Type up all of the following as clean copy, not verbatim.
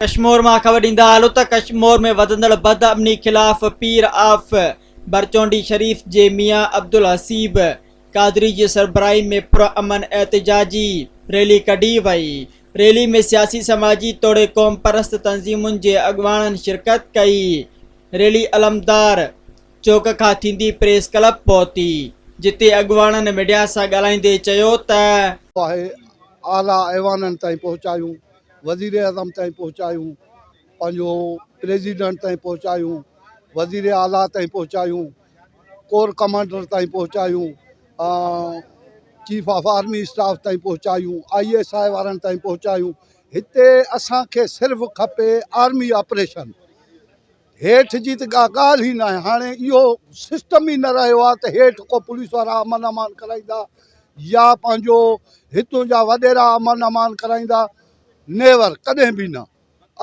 ڪشمور مان خبر ڏيندا هلو ته ڪشمور ۾ وڌندڙ بدامني خلاف پير آف ڀرچونڊي شريف جي ميان عبدالحسيب قادري جي سربراهي ۾ پرامن احتجاجي ريلي ڪڍي وئي. ريلي ۾ سياسي سماجي توڙي قومپرست تنظيمن جي اڳواڻن شرڪت ڪئي. ريلي علمدار چوڪ کان ٿيندي پريس ڪلب پهتي جتي اڳواڻن ميڊيا سان ڳالهائيندي چيو ته. آهي اعليٰ ايوانن تائين پهچايون وزيراعظم تائين پهچايون، پنهنجو پريزيڊنٽ تائين پهچايون، وزير اعليٰ تائين پهچايون، ڪور ڪمانڊر تائين پهچايون، چيف آف آرمي اسٽاف تائين پهچايون، I S I وارن تائين پهچايون، هتي اسان کي صرف کپي آرمي آپريشن، هيٺ جي ته ڪا ڳالهه ئي ناهي، هاڻي اهو سسٽم ئي نه رهيو آهي ته هيٺ ڪو پوليس وارا امن امان ڪرائيندا يا پنهنجو هتون جا وڏيرا امن امان ڪرائيندا، نيور ڪڏهن به نه،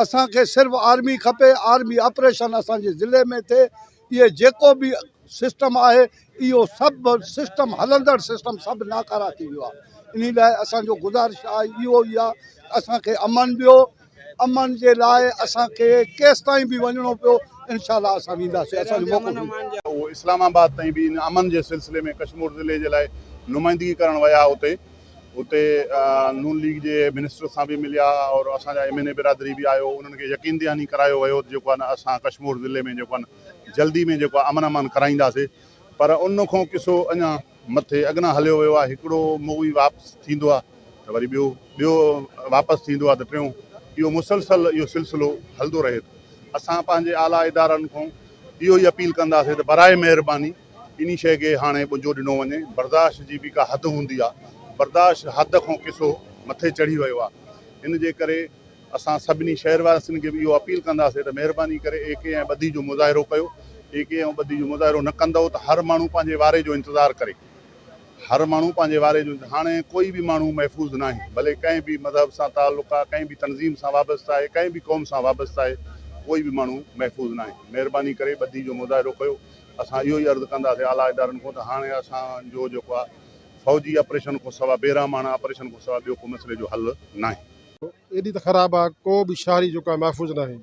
اسان کي صرف آرمي کپي، آرمي آپريشن اسان جي ضلعي ۾ ٿئي، اهي جيڪو به سسٽم آهي اهو سڀ سسٽم هلندڙ سسٽم سڀ ناڪارا ٿي ويو آهي، انهي لاء اسان جو گذارش آهي اهو ئي آهي ته اسان کي امن ڏيو. امن جي لاء اسان کي ڪيستائين به وڃڻو پيو انشاء الله اسان وينداسين اسان جو موقف اهو. اهو اسلام آباد تائين به ان امن جي سلسلي ۾ ڪشمور ضلعي جي لاء نمائندگي ڪرڻ ويا اتي اتي نون ليگ جي منسٽر سان به مليا اور اسان جا ايم اين اي برادري به آيو انهن کي يقين دهاني ڪرايو ويو ته جيڪو آهي نه اسان ڪشمور ضلعي ۾ جيڪو آهي نه جلدي ۾ جيڪو آهي امن امان ڪرائينداسي پر ان کان قصو اڃا مٿي اڳنا هليو ويو آهي، هڪڙو مغوي واپس ٿيندو آهي ته وري ٻيو، ٻيو واپس ٿيندو آهي ته ٽيون، اهو مسلسل اهو سلسلو هلندو رهي ٿو. اسان پنهنجي اعليٰ ادارن کان اهو ئي اپيل ڪنداسين ته براء مهرباني انهي شيء کي هاڻي ٻنجو ڏنو وڃي، برداشت جي به ڪا حد هوندي آهي، برداشت حد کان قصو مٿي چڙهي ويو آهي، ان جي ڪري اسان سڀني شهر واسين کي به اهو اپيل ڪنداسين ته مهرباني ڪري ايڪي ۽ ٻڌي جو مظاهرو ڪيو، ايڪي ۽ ٻڌي جو مظاهرو نه ڪندؤ ته هر ماڻهو پنهنجي واري جو انتظار ڪري، هر ماڻهو پنهنجي واري جو هاڻي ڪوئي به ماڻهو محفوظ ناهي، ڀلي ڪنهن به مذهب سان تعلق آهي، ڪنهن به تنظيم سان وابسته آهي، ڪنهن به قوم سان وابسته آهي، ڪوئي به ماڻهو محفوظ ناهي، مهرباني ڪري ٻڌي جو مظاهرو ڪيو، اسان اهو ئي عرض ڪنداسين اعليٰ ادارن کان ته هاڻي اسان جو جيڪو آهي فوجي آپريشن کان سوا بيرحماڻا آپريشن کان سوا ٻيو ڪو مسئلي جو حل ناهي. ايڏي ته خراب آ ڪو به شهري جيڪو آ محفوظ ناهي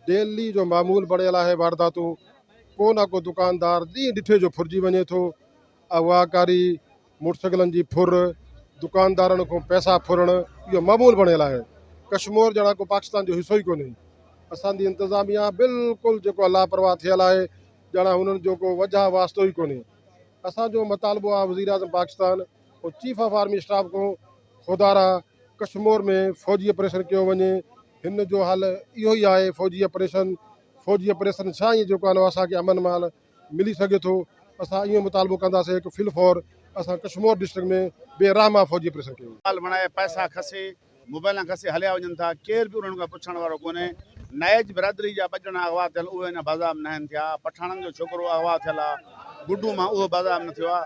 ڊيلي جو معمول بڻيل آهي وارداتون ڪو نه ڪو دڪاندار ڏينهن ڏٺي جو ڦرجي وڃي ٿو اغواڪاري موٽرسائيڪلن جي ڦر دڪاندارن کان پئسا ڦرڻ اهو معمول بڻيل آهي ڪشمور ڄڻا ڪو پاڪستان جو حصو ئي ڪونهي اسان جي انتظاميا بلڪل جيڪو آ لاپرواهه ٿيل آهي ڄڻا هنن جو ڪو وجهه واسطو ئي ڪونهي اسان جو مطالبو آ وزيراعظم Pakistan ۽ chief of army staff کان خدارا ڪشمور ۾ فوجي آپريشن ڪيو وڃي هن جو حل اهو ئي آهي فوجي آپريشن فوجي آپريشن سان ئي جيڪو آهي نو اسان کي امن مال ملي سگهي ٿو اسان اهو مطالبو ڪنداسين هڪ في الفور اسان ڪشمور ڊسٽرڪٽ ۾ بي رحما فوجي آپريشن ڪيو وڃي. مال بڻائي پئسا کسي موبائلان کسي هليا وڃن ٿا ڪير به انهن کان پڇڻ وارو ڪونهي نائچ برادري جا ٻه ڄڻا اغوا ٿيل اهي اڃا بازياب ناهن ٿيا پٺاڻن جو ڇوڪرو اغوا ٿيل آ گڊو مان اهو بازياب نه ٿيو آ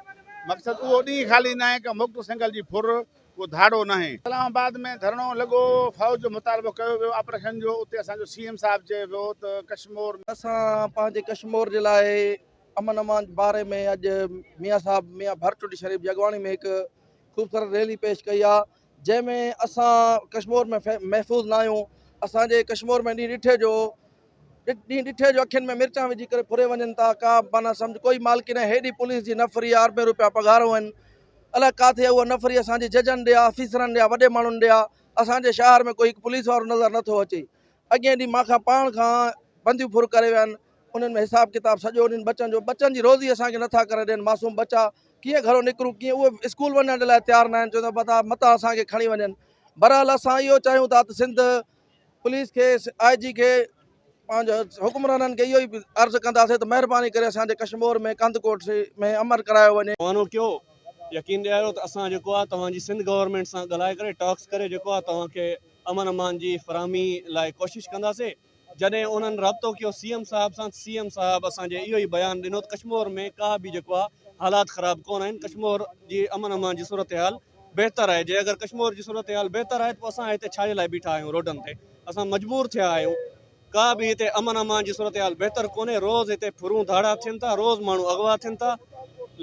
مقصد اهو ڏينهن خالي ناهي ڪا موٽر سائيڪل جي ڦر ڪو ڌاڙو ناهي. اسلام آباد ۾ ڌرڻو لڳو فوج جو مطالبو ڪيو ويو آپريشن جو اتي اسان جو سي ايم صاحب چئي ويو ته ڪشمور. اسان پنهنجي ڪشمور جي لاء امن امان باري ۾ اڄ ميان صاحب ميان ڀرٽوٽي شريف جي اڳواڻي ۾ هڪ خوبصورت ريلي پيش ڪئي آ جنهن ۾ اسان ڪشمور ۾ محفوظ نه آهيون اسان جي ڪشمور ۾ ڏينهن ڏٺي جو ڏينهن ڏٺي جو اکين ۾ مرچان وجهي ڪري ڦري وڃن ٿا ڪا معنيٰ سمجھ ڪوئي مالڪي نه هيڏي پوليس جي نفري آ اربين روپيا پگهارون آهن الائي ڪاٿي اها نفري اسان جي ججن ڏي آ آفيسرن ڏي آ وڏي ماڻهن ڏي آ اسان جي شهر ۾ ڪوئي هڪ پوليس وارو نظر نٿو اچي اڳئين ڏينهن مان کان پاڻ کان بنديون ڦر ڪري ويا آهن انهن ۾ حساب ڪتاب سڄو انهن ٻچن جو ٻچن جي روزي اسان کي نٿا ڪري ڏين معصوم ٻچا ڪيئن گهرو نڪرون ڪيئن اهي اسڪول وڃڻ جي لاء تيار ناهن چون ٿا متان متان اسان کي کڻي وڃن بهرحال اسان اهو چاهيون ٿا ته سنڌ پوليس کي آء جي کي پنهنجو حڪمرانن کي اهو ئي عرض ڪنداسين ته مهرباني ڪري اسان جي ڪشمور ۾ ڪنڌڪوٽ ۾ امر ڪرايو وڃي. روانو ڪيو يقين ڏياريو ته اسان جيڪو آهي توهان جي سنڌ گورنمينٽ سان ڳالهائي ڪري ٽاڪس ڪري جيڪو آهي توهان کي امن امان جي فراهمي لاء ڪوشش ڪنداسين جڏهن انهن رابطو ڪيو سي ايم صاحب سان ته سي ايم صاحب اسان جي اهو ئي بيان ڏنو ته ڪشمور ۾ ڪا به جيڪو آهي حالات خراب ڪونه آهن ڪشمور جي امن امان جي صورتحال بهتر آهي جي اگر ڪشمور جي صورتحال بهتر آهي ته پوء اسان هتي ڇا جي لاء بيٺا آهيون روڊن تي اسان مجبور ٿيا آهيون ڪا به هتي امن امان جي صورتحال بهتر ڪونهي روز هتي ڦرون ڌاڙا ٿين ٿا روز ماڻهو اغوا ٿين ٿا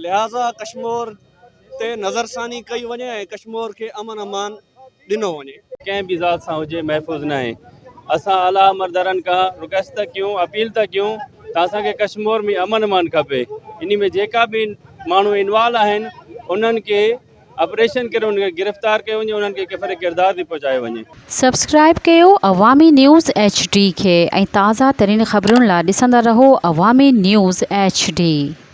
لهٰذا ڪشمور تي نظرثاني ڪئي وڃي ۽ ڪشمور کي امن امان ڏنو وڃي. ڪنهن به ذات سان هجي محفوظ ناهي. اسان اعليٰ عملدارن کان رڪويسٽ ٿا ڪيون اپيل ٿا ڪيون ته اسان کي ڪشمور ۾ امن امان کپي انهي ۾ جيڪا به ماڻهو انوالو آهن انهن کي آپريشن ڪري انهن کي گرفتار ڪيو وڃي انهن کي ڪيفر ڪردار تي پهچايو وڃي. سبسڪرائيب ڪيو عوامي نيوز ايڇ ڊي کي ۽ تازه ترين خبرن لا ڏسندا رهو عوامي نيوز ايڇ ڊي.